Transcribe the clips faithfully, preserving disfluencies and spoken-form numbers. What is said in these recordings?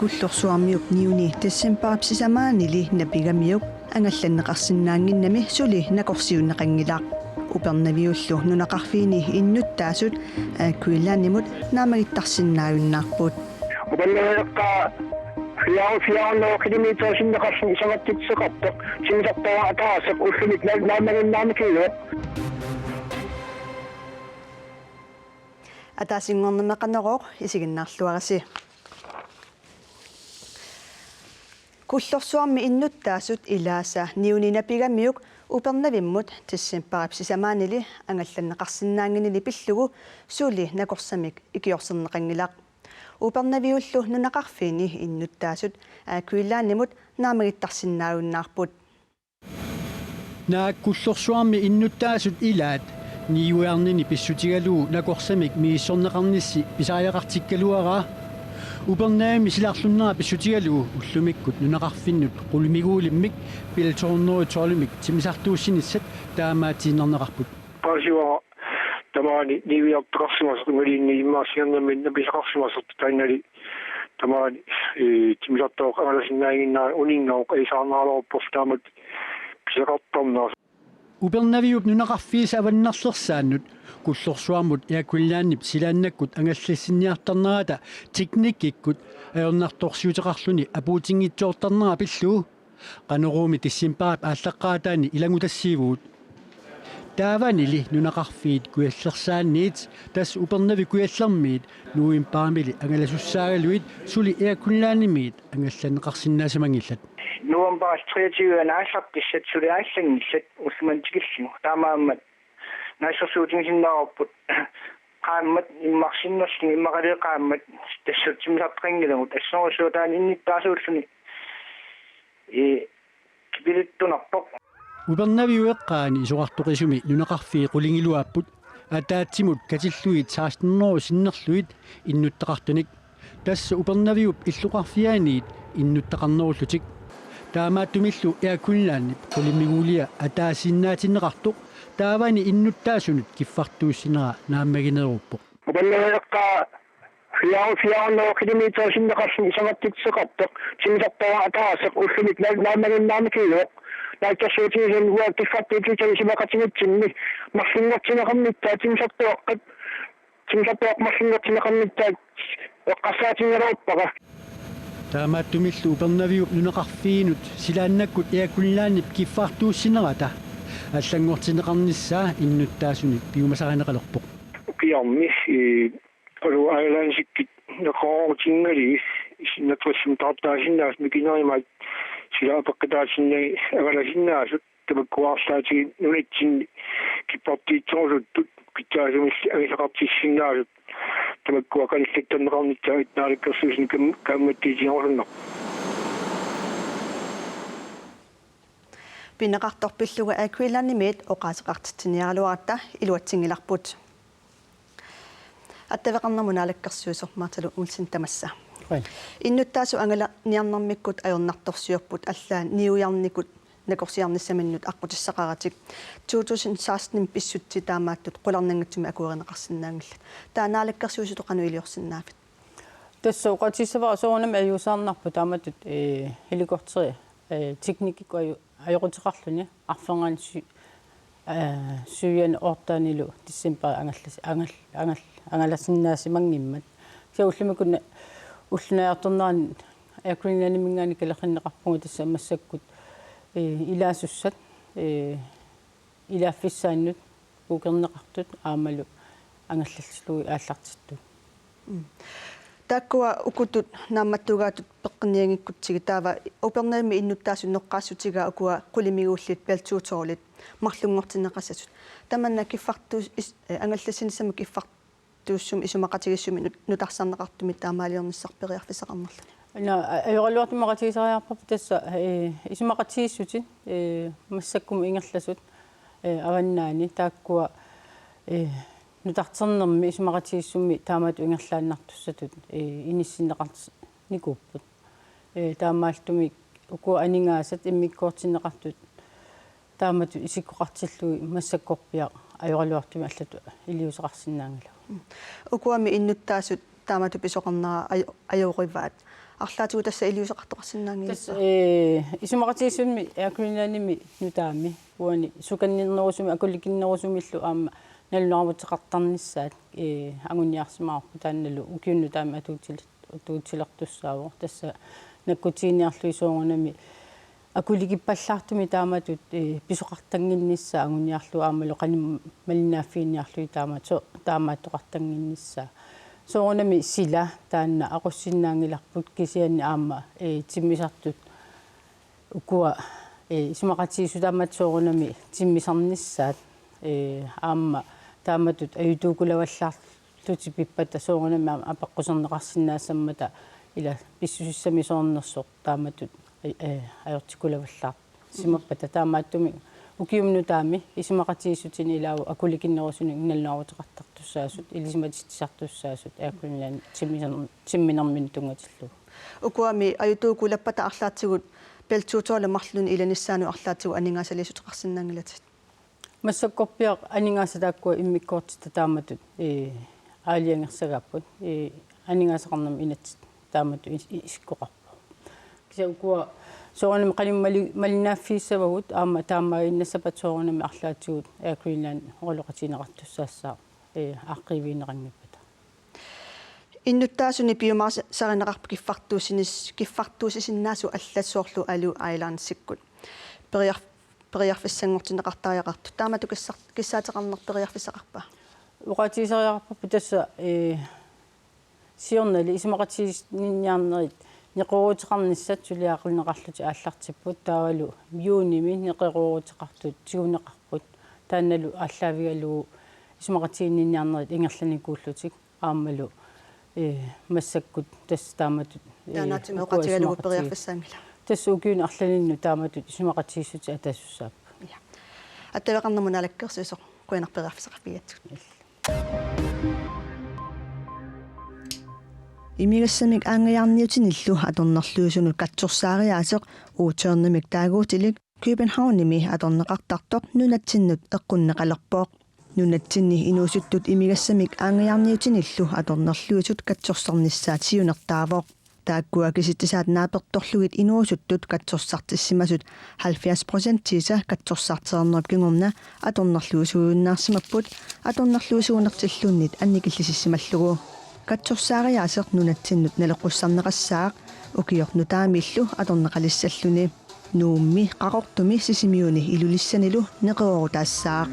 Kullorsuarmiup niuni decembarip sisamaanili napigamiuk angallanneqarsinnaannginnami suli nakorsiunneqanngilaq. Upernaviullu nunaqarfiini innuttaasut Air Greenlandimut naammagittarsinnaajunnaarput. Upernaviup eqqaa fire hundrede kilometer sinneqarluni isangattitseqartoq, timmisartoq ataaseq ullumikkut na-, naammaginnaarnikuuvoq. Ataasinngornermi Qanorooq, isiginnaarluarisi. Kullorsuarmi innuttaasut ilaasa niuni napigamiuk Upernavimmut decembarip sisamaanili angallanneqarsinnaannginnini pillugu suli nakorsamik ikiorserneqanngilaq. Upernaviullu nunaqarfiini innuttaasut Air Greenlandimut naammagittarsinnaajunnaarput. Naak Kullorsuarmi innuttaasut ilaat niuiarnini pissutigalugu nakorsamik misissorneqarnissi pisariaqartikkaluaraa. Upernavimmi silarlunnera pissutigalugu ullumikkut nunaqarfinnut qulimiguulimmik Bell to hundrede tolvimik timmisartuussinissat taamaatiinnarneqarput. Paasiva tamaani niuiartoqarsimasoq imaluunniit immaqa singernamminneq pisaqarsimasoq taannali tamaani, ee, timmisartoq angalasinnaannginnera uninngavoq, isaarnaraluarpoq taamak pisaqartarneq. Upernaviup nunaqarfiisa avannarlersaannut Kullorsuarmut Air Greenlandip silaannakkut angallassinniartarnerata teknikkikkut ajornartorsiuteqarluni apuutinngitsoortarnera pillugu Qanoruumi decembarip aallaqqaataani ilanngutassiivugut. Taavanili nunaqarfiit kujallersaanniit, tassa Upernaviup kujallermiit novembarimili angalasussaagaluit suli Air Greenlandimiit angallanneqarsinnaasimanngillat. Novembarip treogtyve aallartissat suli aallanngillat ullumimut tikillugu. Taamaammat naatsorsuutigisinnaavarput qaammat immaqa sinnerlugit immaqalu qaammat tassa timmisartoqanngilagut, assorsuaq taanna innuttaasuulluni, ee, kipiluttunarpoq. Upernaviup eqqaani isorartoqisumi nunaqarfii qulingiluaapput ataatsimut katillugit seksten hundrede sinnerlugit innuttaqartunik. Tassa Upernaviup illoqarfianiit innuttaqarnerullutik. Taamaattumillu Air Greenlandip qulimiguulia ataasiinnaatinneqartoq taavani innuttaasunut kiffartuussinera naammagineruuppoq. Upernaviup eqqaa fire hundrede kilometer sinneqarluni isangattitseqartoq, timmisartoq ataaseq ullumikkut na-, naammaginnaarnikuuvoq. Naatsorsuutigisumik uanga kiffartuussutut isumaqatigiissinni marlunngortinneqarnissaa timmisartoqqat, timmisartoq marlunngortinneqarnissaa eqqarsaatigigaluarpara. Taamaattumillu Upernaviup nunaqarfiinut silaannakkut Air Greenlandip kiffartuussinerata allanngortinneqarnissaa innuttaasunik piumasarineqalerpoq. Ukiarmi, ee, Air Greenlandikkut neqeroorutinngalugit isinnatrissum taartaasinnaasut mikinerumaat sila apeqqutaatinnagit angalasinnaasut tamakkuarlaatigit nunatsinni kiffartuusserusuttut pitsaasumik angisaqartissinnaasut tamakkua qanillattarneqarnissaat Naalakkersuisuni kam-, kaammattuutigerusunnarpoq. Pineqartoq pillugu Air Greenlandimiit oqaaseqartitsiniaraluaratta iluatsinngilarput. Attaveqarnermut naalakkersuisoq Martha Lund Olsen tamassa. Qujan. Innuttaasut angalaniarnermikkut ajornartorsiorput allaat niuiarnikut nakorsiarnissaminnut aqqutissaqaratik. To tusind seksten pissutsit taamaattut qularnanngitsumik akuerineqarsinnaanngillat. Taava naalakkersuisutut qanoq iliorsinnaavit? Tassa oqaatigissavara soorunami ajuusaarnarpoq taamatut, ee, helikopteri, ee, teknikkikkut aju-, ajoquteqarluni arfernanni sy-, ee, syvende ottende december angallas-, angal-, angal-, angalasinnaasimanngimmat. Kisianni ullumikkut una-, ulluinnarniartornerani Air Greenlandiminngaanniit kalerrinneqarpugut tassa massakkut, ee, ilaasussat, ee, ilaaffissaannut puukerneqartut aammalu angallallutillu aallartittut. Mm. Taakkua ukutut naammattuugaatut peqqinnianngikkutsigit taava Upernavimmi innuttaasut noqqaassutigaat ukua qulimiguullit Bell to tolvit marlunngortinneqassasut. Tamanna kiffartuus-, is-, eh, angallassinissamut kiffar-, tuussum isumaqatigiissumik nut-, nutarsarneqartumik taamaaliornissaq periarfissaqarnerluni. Una, a-, ajoraluartumik oqaatigisariaqarparput tassa, ee, isumaqatigiissutit, ee, massakkumut ingerlasut, ee, avannaani taakkua, ee, nutarternermi isumaqatigiissummi taamatut ingerlaannartussatut, ee, inissinneqarnikuupput. Ee, taamaattumik uku aningaasat immikkoortinneqartut taamatut isikkoqartillugit massakkorpiaq ajoraluartumik allatut iliuuseqarsinnaanngilagut. Ukuami innuttaasut taamatut pisoqarnera aj-, ajorivaat. arlaatigut tassa iliuuseqartoqarsinnaanngilakka? Tassa, eh, isumaqatigiissummi Air Greenlandimi nutaami uani sukanninnerusumi akulikinnerusumillu aamma nalunaaruteqartarnissaat, eh, anguniarsimavarput, taannalu ukiuni nutaami atuutil-, atuutilertussaavoq. Tassa nakkutiginiarlugit soorunami akulikippallaartumik taamatut, eh, pisoqartannginnissaa anguniarlugu aammalu qanoq malinnaaffiginiarlugit taamaat-, so-, taamaattoqartannginnissaa. Soorunami sila taanna aqussinnaanngilarput, kisianni aamma, eh, timmisartut ukua, eh, isumaqatigiissut taamatut soorunami timmisarnissaat, eh, aamma taamatut ajutuukulavallaarlutik pippata soorunami aamma apeqquserneqarsinnaassammata ila pissusissamisoornersoq taamatut, eh, eh, ajortikulavallaarsimappata taamaattumik ukiumi nutaami isumaqatigiissutinik ilaavoq akulikinnerusunik nalunaaruteqartartussaasut, ilisimatitsisartussaasut Air Greenland timmisan-, timminerminni tunngatillugu. Ukuami ajutuukulappata arlaatigut Bell to tolv marlunnik ilanissaanut arlaatigut aningaasaliissuteqarsinnaanngilatit? Massakkorpiaq aningaasat taakkua immikkoortitat taamatut, eh, aalajangersagaapput. Eh, aningaasaqarnermut inatsit taamatut is-, i-, isikkoqarpoq. Kisianni ukua soorunami qanoq mali-, malinnaaffigissavagut aamma taamaaginnassappata soorunami arlaatigut Air Greenland oqaloqatigineqartussaassaaq, eh, aaqqiivigineqanngippata. Innuttaasuni piumaarisarineqarpoq kiffartuussinis-, kiffartuussisinnaasut allat soorlu Alu Islandsikkut. Periar-, periarfissanngortinneqartariaqartut. Taamatut kissar-, kissaateqarneq periarfissaqarpa? Oqaatigisariaqarparput tassa, eh, siornali isumaqatigiinniarnerit neqerooruteqarnissat suliaqarneqarlutik aallartipput, taavalu juunimi neqerooruteqartut tiguneqarput. Taannalu aallaavigalugu isumaqatigiinniarnerit ingerlanikuullutik aammalu, eh, massakkut tassa taamatut, eh, taannaatsimik ukua oqaatigalugu isumaqatigiis-, periarfissaanngilaq. Tassa ukiuni arlalinnut taamatut isumaqatigiissutit ataasussaapput. Ja. Attaveqarnermut naalakkersuisoq, qujanaq periarfissaqarfigigatsigut. Imigassamik aanngajaarniutinillu atornerluisunut katsorsaariaaseq U tyrnimik taaguutilik Københavnimi atorneqartartoq nunatsinnut eqqunneqalerpoq. Nunatsinni inuusuttut imigassamik aanngajaarniutinillu atornerluisut katsorsarnissaat siunertaavoq. Taakkua kisitsisaat naapertorlugit inuusuttut katsorsartissimasut halvfjerds procentiisa katsorsartereernerup kingorna atornerluisuujunnaarsimapput, atornerluisuunertilluunniit annikillisimallugit. Katsorsaariaaseq nunatsinnut naleqqussarneqassaaq ukioq nutaamillu atorneqalissalluni. Nuummi, Qaqortumi Sisimiuni Ilulissanilu neqeroorutaassaaq.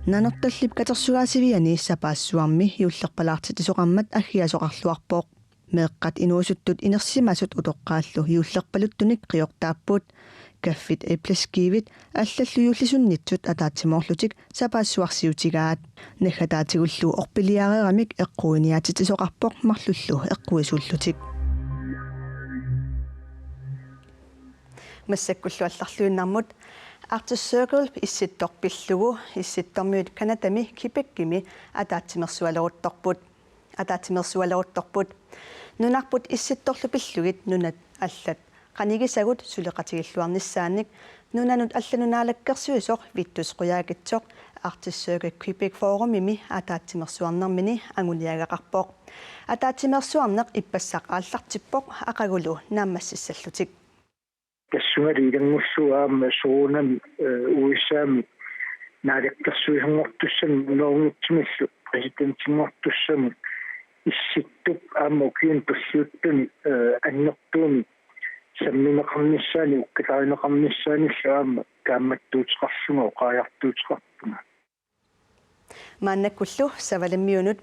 Nanortallip Katersugaasiviani sapaassuarmi juullerpalaartitsisoqarmat aggiasoqarluarpoq. Meeqqat inuusuttut inersimasut utoqqaallu juullerpaluttunik qiortaapput. Kaffit, æbleskivet allallu juullisunnitsut ataatsimoorlutik sapaassuarsiutigaat. Naggataatigullu orpiliareeramik eqquiniaatitsisoqarpoq marlullu eqquisuullutik. Massakkullu allarluinnarmut. Arctic Circle Issittoq pillugu, Issittormiut Canadami Quebecimi ataatsimeersualeruttorput. Ataatsimeersualeruttorput. Nunarput issittorlu pillugit nunat allat qanigisagut suleqatigilluarnissaannik nunanut allanut naalakkersuisoq Vittus Qujaukitsoq Arctic Circle Quebec Forumimi ataatsimeersuarnermini anguniagaqarpoq. Ataatsimeersuarneq ippassaq aallartippoq aqagulu naammassissallutik. Tassungali ilanngullugu aamma soorunami, eh, U S A-mi naalakkersuisunngortussamik nunarunngitsumillu præsidentinngortussamut Issittup aamma ukiuni tulliuttuni, eh, annertuumik sammineqarnissaanik ukkatarineqarnissaanillu aamma kaammattuuteqarlunga oqariartuuteqarpunga. Maannakkullu Savalimmiunut.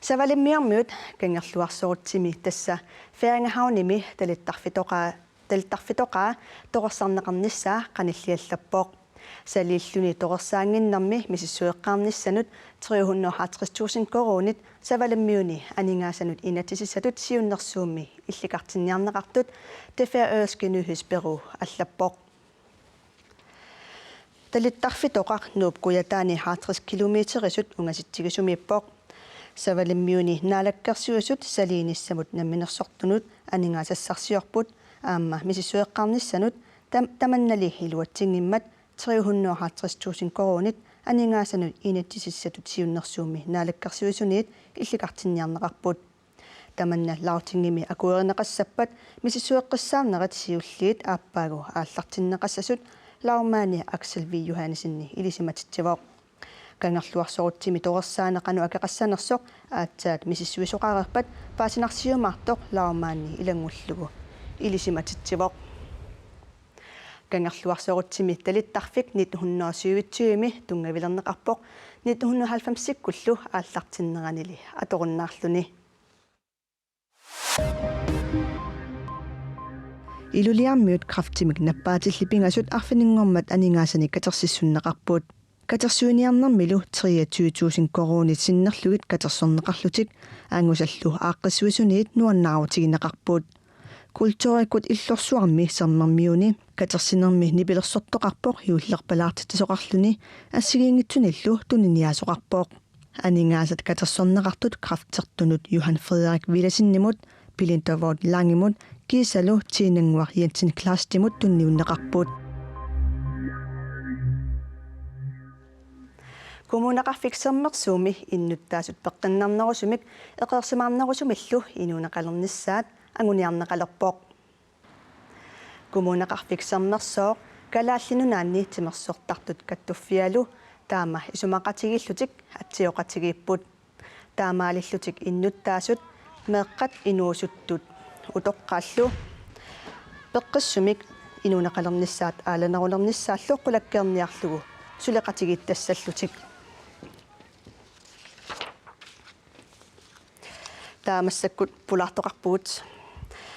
Savalimmiormiut Kangerluarsorutsimi, tassa Færingehavnimi talittarfitoqaa, talittarfitoqaa torersarneqarnissaa qanilliallappoq. Saliilluni torersaannginnermi misissueqqaarnissanut tre hundrede og halvtreds tusind koruunit Savalimmiuni aningaasanut inatsisissatut siunnersuummi illikartinniarneqartut Det Færøske Nyhedsbureau allappoq. Talittarfitoqaq Nuup Kujataani halvtreds kilometerisut ungasitsigisumiippoq. Savalimmiuni naalakkersuisut saliinissamut namminersortunut aningaasassarsiorput aamma misissueqqaarnissanut tam-, tamannali iluatsinngimmat tre hundrede og halvtreds tusind koruunit aningaasanut inatsisissatut siunnersuummi naalakkersuisuniit illikartinniarneqarput. Tamanna Lagtingimi akuerineqassappat misissueqqissaarnerit siulliit aappaagu aallartinneqassasut lagmandi Aksel V. Johannesen ilisimatitsivoq. Kangerluarsorutsimi torersaaneq qanoq akeqassanersoq aatsaat misissuisoqareerpat paasinarsiumaartoq lagmandi ilanngullugu ilisimatitsivoq. Kangerluarsorutsimi talittarfik nitten hundrede og syvogtyve-mi tunngavilerneqarpoq nitten hundrede og halvfems-ikkullu aallartinneranili atorunnaarluni. Ilulissarmiut kræftimik nappaatillit pingasut arfininngormat aningaasanik katersissunneqarput. Katersuiniarnermilu treogtyve tusind koruunit sinnerlugit katersorneqarlutik angusallu aaqqissuisuniit nuannaarutigineqarput. Kulturikkut Illorsuarmi Sermermiuni katersinermi nipilersortoqarpoq juullerpalaartitsisoqarluni assigiinngitsunillu tuniniaasoqarpoq. Aningaasat katersorneqartut kræftertunut Johan Frederik Villadsenimut, Pele Davoud Langemut kiisalu Tiinannguaq Jensen Kleistimut tunniunneqarput. Kommuneqarfik Sermersuumi innuttaasut peqqinnarnerusumik eqeersimaarnerusumillu inuuneqalernissaat anguniarneqalerpoq. Kommuneqarfik Sermersooq Kalaallit Nunaanni timersortartut kattuffialu taama isumaqatigiillutik atsioqatigiipput. Taamaalillutik innuttaasut meeqqat inuusuttut utoqqaallu peqqissumik inuuneqalernissaat aalanerulernissaallu qulakkeerniarlugu suleqatigiittassallutik. Taava massakkut pulaartoqarpugut.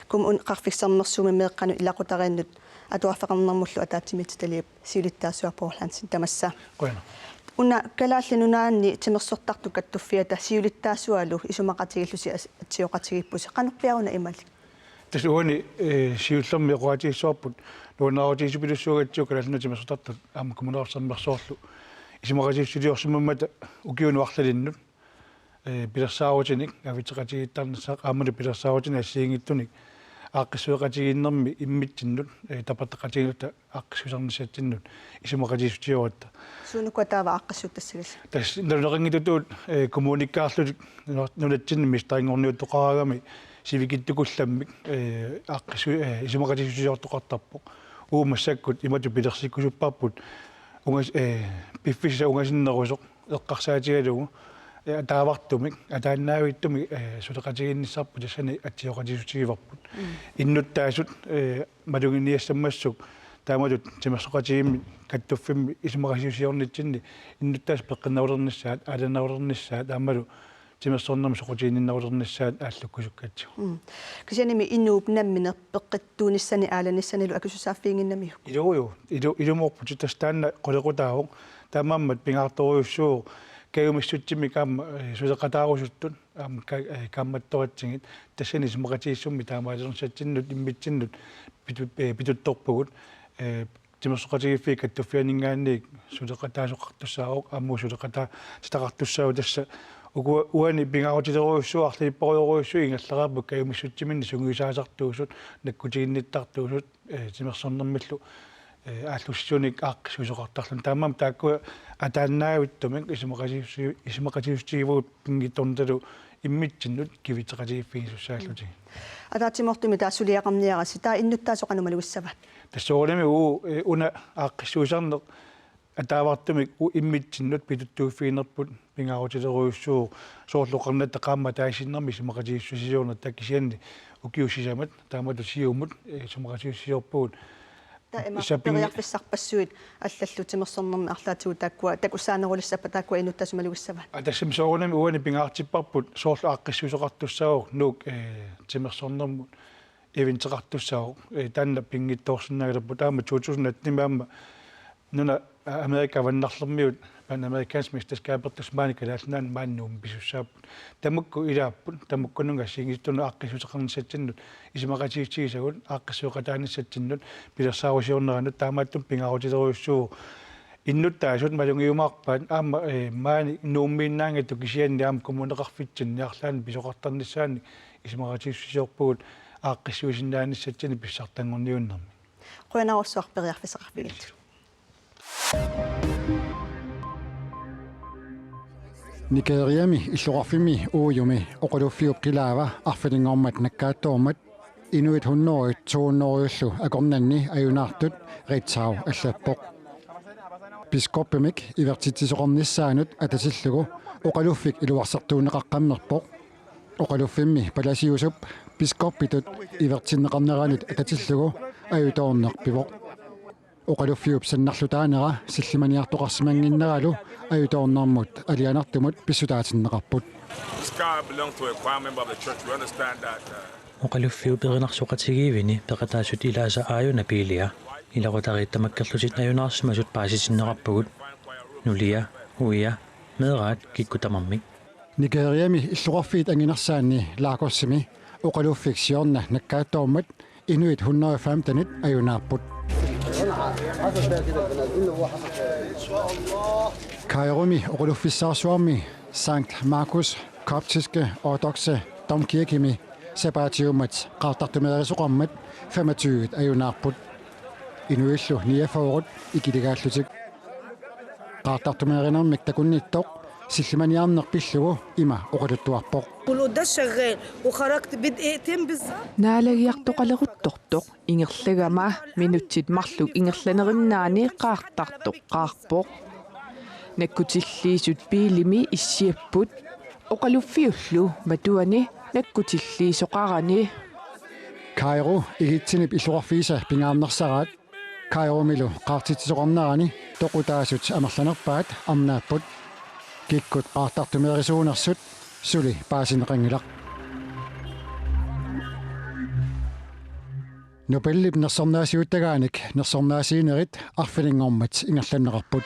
Kommuneqarfik Sermersuumi meeqqanut ilaqutariinnut atuarfeqarnermullu ataatsimiititaliap siulittaasua Poul Hansen tamassa. Qujanaq. Una Kalaallit Nunaanni timersortartut kattuffiata siulittaasualu isumaqatigiillusi as-, atsioqatigiippusi. Qanorpiaq una imalik? Tassa uani, eh, siullermik oqaatigissavarput nuannaarutigisorujussuugatsigu Kalaallit Nunaanni timersortartut aamma Kommuneqarfik Sermersoorlu isumaqatigiissuliorsimammata ukiunut arlalinnut, eh, pilersaarutinik avitseqatigiittarnissaat aammalu pilersaarutinik assigiinngitsunik aaqqissueqatigiinnermi immitsinnut, eh, tapertaqatigiinnarluta aaqqissuisarnissatsinnut isumaqatigiissutigiuatta. Suunuku taava aaqqissuussassagiga? Tassa nalunaqanngitsutut, eh, kommunikkaarlutik nuna-, nunatsinni misterinngorniuttoqaraangami sivikitsukullammik, eh, aaqqissu-, eh, isumaqatigiissutigiuartoqartarpoq. Uagut massakkut imatut pilersikkusupparput ungas-, eh, piffissaq ungasinnerusoq eqqarsaatigalugu, eh, ataavartumik, ataannaavittumik, eh, suleqatigiinnissarput tassani atsioqatigiissutigivarput. Mm. Innuttaasut, eh, maluginiassammassuk taamatut timersoqatigiimmik kattuffimmi isumaqatigiissutigiornitsinni innuttaasut peqqinnarulernissaat, aalanerulernissaat aammalu timersornermi soqutiginninnarulernissaat aallukkusukkatsigu. Mm. Kisiannimi inuup nammineq peqqittuunissani aalanissanilu akisussaaffiginnginnamiuk? Iluu, iluu, ilumoorputit, tassa taanna qulequtaavoq. Taamaammat pingaartorujussuuvoq kajumissutsimik aamma, eh, suleqataarusuttut aamma ka-, eh, kaammattoratsigit tassani isumaqatigiissummik taamaalernissatsinninnut immitsinnut pitu-, eh, pituttorpugut, eh, timersoqatigiiffiit kattuffianninngaanniit suleqataasoqartussaavoq aamma suleqataatitaqartussaavoq. Tassa ukua-, uani pingaarutilerujussuuvoq, arlalippassuarujussuuvoq ingerlareerput kajumissutsiminnik sungiusaasartuusut, nakkutiginnittartuusut, eh, timersornermillu, eh, aallussisunik aaqqissuisoqartarluni. Taamaammat taakkua ataannaavittumik isumaqatigiissu-, isumaqatigiissutigivagut pinngitsoornatalu immitsinnut kivitseqatigiiffigisussaallutigit. Ataatsimoortumik taava suliaqarniarisi, taava innuttaasut qanoq malugissavaat? Tassa soorunami uu, eh, una aaqqissuisarneq ataavartumik u-, immitsinnut pituttuiffiginerput pingaarutilerujussuuvoq, soorlu oqarnitta qaammat ataasiinnarmik isumaqatigiissusiornertaa, kisianni ukiut sisamat taamatut siumut, eh, isumaqatigiissusiorpugut. Taava ima saping- periarfissarpassuit allallu timersornermi arlaatigut taakkua takussaanerulissappat taakkua innuttaasut malugissavaat? Aa, tassami soorunami uani pingaartipparput soorlu aaqqissuisoqartussaavoq Nuuk, eh, timersornermut eventeqartussaavoq, eh, taanna pinngitsoorsinnaagaluarpoq. Taama to tusind atten-imi aamma nuna, a-, Amerika Avannarlermiut Panamerikansk Mesterskabertussat maani Kalaallit Nunaanni maani Nuummi pisussaapput. Tamakku ilaapput, tamakkununnga assigiinngitsunut aaqqissuusseqarnissatsinnut isumaqatigiissutigisagut, aaqqissueqataanissatsinnut pilersaarusiorneranut, taamaattumik pingaarutilerujussuuvoq innuttaasut malugiumaarpaat aamma, eh, maani Nuummiinnaanngitsut kisianni aamma kommuneqarfitsinni arlaanni pisoqartarnissaannik isumaqatigiissusiorpugut aaqqissuisinnaanissatsinnut pissartanngorniunnermi. Qujanarsuaq periarfissaqarfigitsugut. Nigeriami illoqarfimmi Uyumi oqaluffiup qilaava arfininngormat nakkaattoormat inuit hundrede to hundrede akornanni ajunaartut Ritzau allappoq. Biskoppimik ivertitsisoqarnissaanut atatillugu oqaluffik iluarsartuunneqaqqammerpoq. Oqaluffimmi palasiusup biskoppitut ivertinneqarneranut atatillugu ajutoorneq pivoq. Oqaluffiup sannarlutaanera sillimaniartoqarsimannginneralu ajutoornermut alianartumut pissutaatinneqarput. This car belongs to a choir member of the church. We understand that, uh, Oqaluffiup erinarsoqatigiivini peqataasut ilaasa aajuna biilia. Ilaqutariit tamakkerlutik ajunaarsimasut paasitinneqarpugut. Nulia, uia, meeraat kikkut tamarmik. Nigeriami illoqarfiit anginersaanni Lagosimi oqaluffik siorna nakkaattoormat inuit hundrede femtenit ajunaarput. Kairomi oqaluffissaarsuarmi Sankt Markus koptiske ortodokse domkirkemi sapaatiummat qaartartumeerisoqarmat femogtyve ajunaarput. Inuillu niogfyrre ikiligaallutik. Qaartartumeerinermik takunnittoq sillimaniarneq pillugu ima oqaluttuarpoq. والقداس شغال وخرجت بدقيقتين بالظبط. Naalagiartoqaleruttortoq ingerlagama minutsit marluk ingerlanerinnaani qaartartoqqaarpoq. Nakkutilliisut biilimi issiapput. Oqaluffiullu matuani nakkutilliisoqarani. Kairo Egyptenip illoqarfiisa pingaarnersaraat. Kairomilu qaartitsisoqarnerani toqutaasut amerlanerpaat arnaapput. Kikkut qaartartumeerisuunersut suli paasineqanngilaq. Nobelip nersornaasiuttagaanik nersornaasiinerit arfininngormat ingerlanneqarput.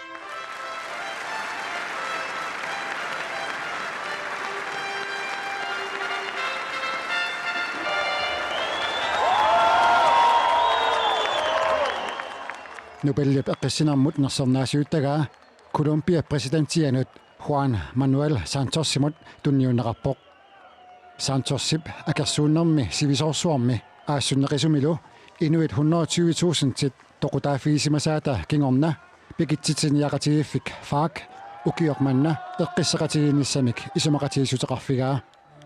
Nobelip eqqissinermut nersornaasiuttagaa Colombiap præsidentianut Juan Manuel Santosimut tunniunneqarpoq. Santosip akersuunnermi sivisoorsuarmi aassunneqisumilu inuit hundrede tyve tusindit toqutaaffigisimasaata kingorna pikitsitsiniaqatigiiffik FARC ukioq manna eqqissaqatigiinnissamik isumaqatigiissuteqarfigaa.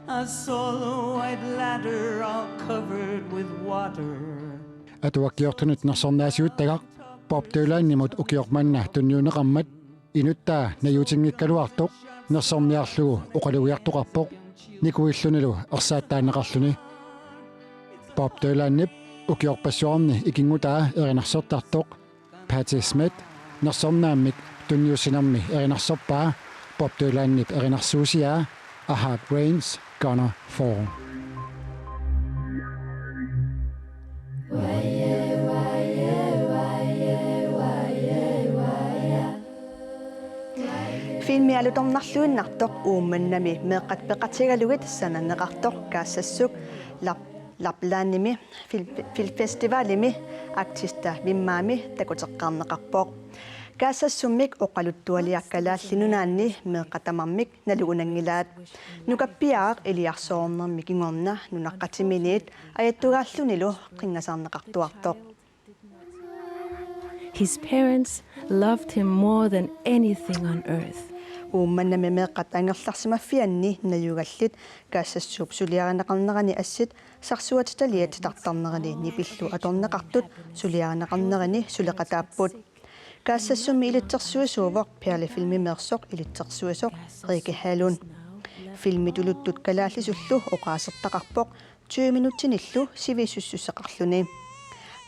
A solo white ladder all covered with water. Atuakkiortunut nersornaasiuttagaq Bob Dylanimut ukioq manna tunniunneqarmat inuttaa najuutinngikkaluartoq nersorniarlugu oqalugiartoqarpoq nikuillunilu ersaattaanneqarluni. Bob Dylanip ukiorpassuarni ikinngutaa erinarsortartoq Patti Smith nersornaammik tunniussinermi erinarsorpaa Bob Dylanip erinarsuusiaa A Hard Rain's Gonna Fall. Filmi alutornarluinnartoq Uummannami meeqqat peqatigalugit sananeqartoq Kaassassuk Lap-, Laplandimi fil-, filmfestivalimi Arcticsta Vimmaami takuteqqaarneqarpoq. Kaassassummik oqaluttualiaq Kalaallit Nunaanni meeqqat tamarmik nalugunanngilaat. Nukappiaraq iliarsoornermi kingorna nunaqqatiminiit ajattugaallunilu qinngasarneqartuartoq. His parents loved him more than anything on earth. Uummannami meeqqat angerlarsimaffianni najugallit Kaassassuup suliarineqarnerani assit sarsuatitaliat titartarnerini nipillu atorneqartut suliarineqarnerini suleqataapput. Kaassassummi ilitsersuisuuvoq Perle Filmimeersoq ilitsersuisoq Rikke Halund. Filmi tuluttut kalaallisullu oqaasertaqarpoq tyve minutsinillu sivisussuseqarluni.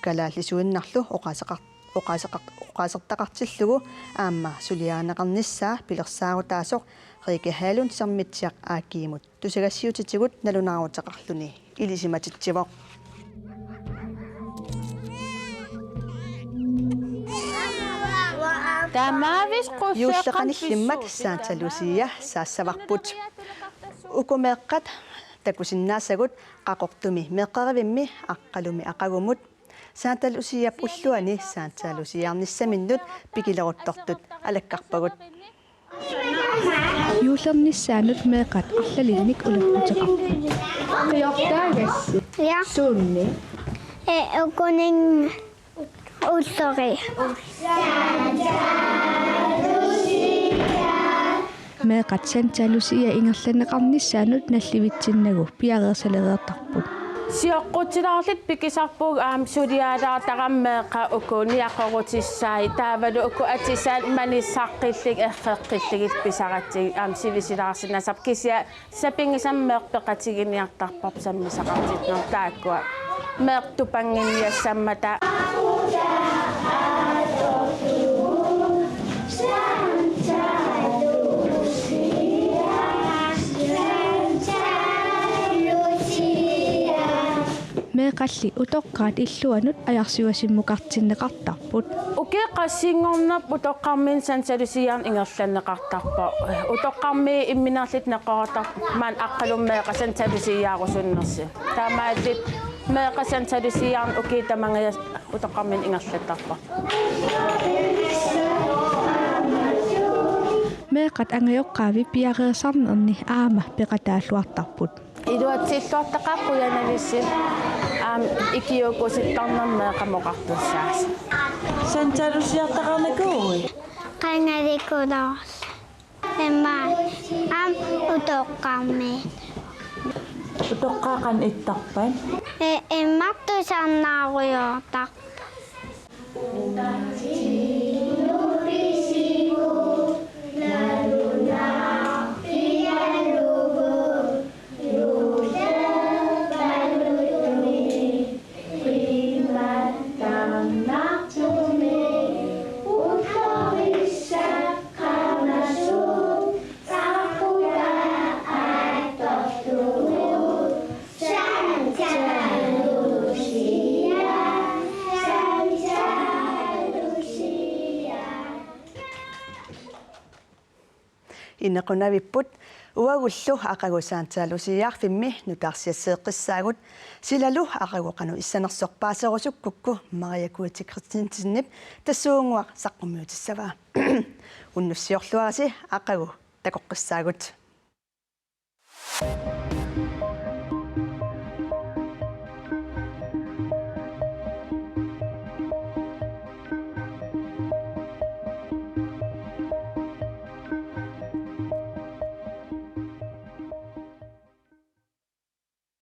Kalaallisuinnarlu oqaaseqar-, oqaaseqar-, oqaasertaqartillugu aamma suliarineqarnissaa pilersaarutaasoq Rikke Halund Sermitsiaq A G-mut tusagassiutitigut nalunaaruteqarluni ilisimatitsivoq. Juulleqanillimmat Santa Lucia saassavarput. Uku meeqqat takusinnaasagut Qaqortumi meeqqerivimmi Aqqalumi aqagumut. Santa Luciap ulluani Santa Luciarnissaminnut pikileruttortut alakkarpagut. Juullernissaanut meeqqat arlalinnik ulerputeqarput. Qiortaagassi. Ja. Suunni. E, ukunin ullori. Meeqqat Santa Lucia ingerlanneqarnissaannut nallivitsinnagu piareersalereertarput. Sioqqutilaarluta pikisarpugut aamma sulialaartarami meeqqat uku niaqorutissaat taavalu uku atisaat manissaqqillugit erreqqillugit pisaratsigit aamma sivisuulaarsinnaasarput kisianni sapinngisamik meeqqat peqatiginiartarpavut sammisaqartinneq taakkua meeqqat tupannginiassammata. Meeqqalli utoqqaat illuanut ajorsiuasimmukartinneqartarput. Ukiut qassinngornerput utoqqarmiinit Santa Luciaanut ingerlanneqartarpoq. Utoqqarmiit imminerlutik neqeroortarput maani Aqqalummut meeqqat Santa Luciaarusunnersi. Taamaattumik meeqqat Santa Luciaanut ukiut tamangajaasa utoqqarmiinit ingerlattarput. Meeqqat angajoqqaavik piareersarnerni aamma peqataalluartarput. Iluatsilluartaqaaq qujanarujussuaq aamma ikiuukkusuttarnermi meeqqamut oqartussaasut. Santa Luciartaqarnikuuit? Qangalikuloorluni. Immaqa aamma utoqqarmiit. Utoqqaat qanoq ittarpat? Ee, immaqa tusarnaarujoortarput. Inequnavipput, uagullu aqagu Santa Luciaarfimmi nutaarsiasseeqqissaagut, silalu aqagu qanoq issanersoq paaserusukkukku Maria Kuiti Christensenip tassuunnguaq saqqummiutissavaa. Unnussiorluarisi aqagu takoqqissaagut.